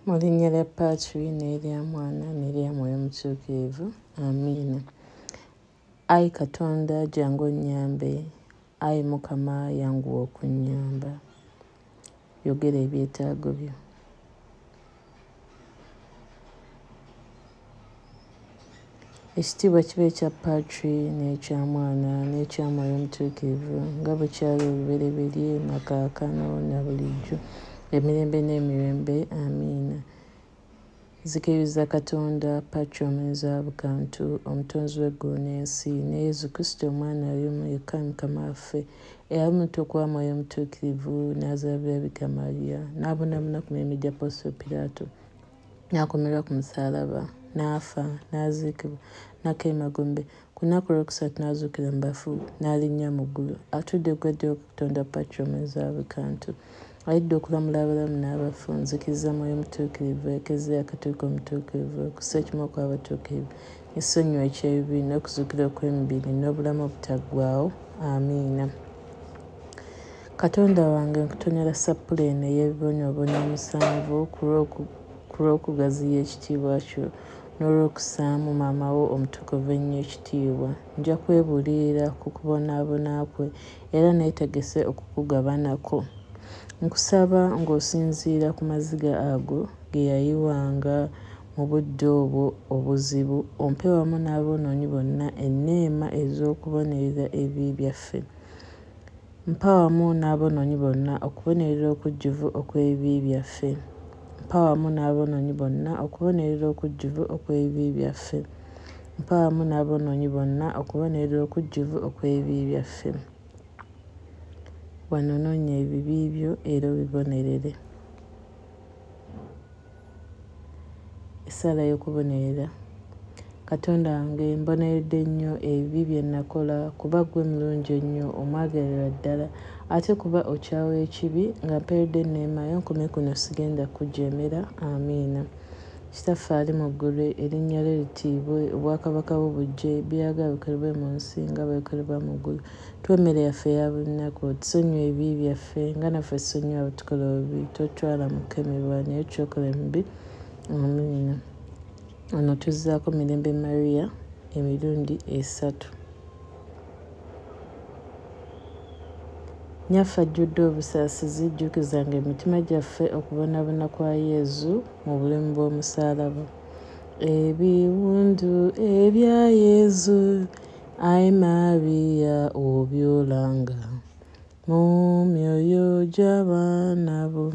Mu linnya lya Patri n'erya Mwana n'erya Mwoyo Mutuukirivu. Amiina. Ayi Katonda jangu onnyambe, ayi Mukama yanguwa okunnyamba. Yogera ebyetaago byo. Ekitiibwa kibe ekya Patri n'ekya Mwana n'ekya Mwoyo Mutuukirivu, nga bwe kyali olubereberye na kaakano na bulijjo, emirembe n'emirembe. Amiina. Nzikiriza Katonda, Patri Omuyinza wa Bukantu, Omutonzi w'eggulu n'ensi, ne Yesu Kristo Omwana ali omu yekka Mukama waffe, eyalumutwa okuba Mwoyo Mutuukirivu, n'azaalibwa Bikira Maria, n'abonaabona ku mirembe gya Ponsiyo Piraato, n'akomererwa ku musaalaba, n'afa, n'aziikibwa, n'akka emagombe, ku lunaku olwokusatu n'azuukira mu bafu, n'alinnya mu ggulu, atudde ku gwa ddyo Katonda Patri Omuyinza wa Bukantu, alidde okulamula abalamu n'abafu. Nzikiriza Mwoyo Mutuukirivu, Ekeziya Katolika Omutuukirivu, okussa ekimu okw'abatuukirivu, n'essonyiwa eky'ebibi, n'okuzuukira okw'emibiri, n'obulamu obutaggwaawo. Amiina. Katonda wange, nkutonera ssappule eno ey'ebibonyoobonyo omusanvu ku lw'okugaziya ekitiibwa kyo n'olw'okussaamu maama wo omutukuvu ennyo ekitiibwa. Nja kwebuulirira ku kubonaabona kwe era neetegese okukugabanako. Nkusaba ng'osinziira ku maziga ago ge yayiwanga mu budde obwo obuzibu, ompe wamu n'aboonoonyi bonna enneema ez'okubonerera ebibi byaffe. Mpa wamu n'aboonoonyi bonna okubonerera okujjuvu okw'ebibi byaffe. Mpa wamu n'aboonoonyi bonna okubonerera okujjuvu okw'ebibi byaffe. Mpa wamu n'aboonoonyi bonna okubonerera okujjuvu okw'ebibi byaffe. Wano noonya ebibi byo era obibonerere. Essaala y'okubonerera. Katonda wange, mboneredde nnyo ebibi bye nakola, kuba ggwe mulungi ennyo, omwagalirwa ddala, ate kuba okyawa ekibi, nga mpeereddwa enneema yo, nkomye kuno sigenda kukujeemera. Amiina. Kitaffe ali mu ggulu, erinnya lyo litiibwe, obwakabaka bwo bujje, by'oyagala bikolebwe mu nsi nga bwe bikolebwa mu ggulu. Tuwe emmere yaffe eya buli lunaku, otusonyiwe ebibi byaffe nga naffe tusonyiwa abatukola obubi, totutwala mu kukemebwa, naye otulokola emibi. Amiina. Ono tuzzaako Mirembe Maria emirundi esatu. Nnyaffe ajjudde obusaasizi, jjukizanga emitima gyaffe okubonaabona kwa Yezu mu bulumi bw'omusaalaba. Ebiwundu ebya Yezu, ayi Maria obyolanga mu myoyo gy'abaana bo.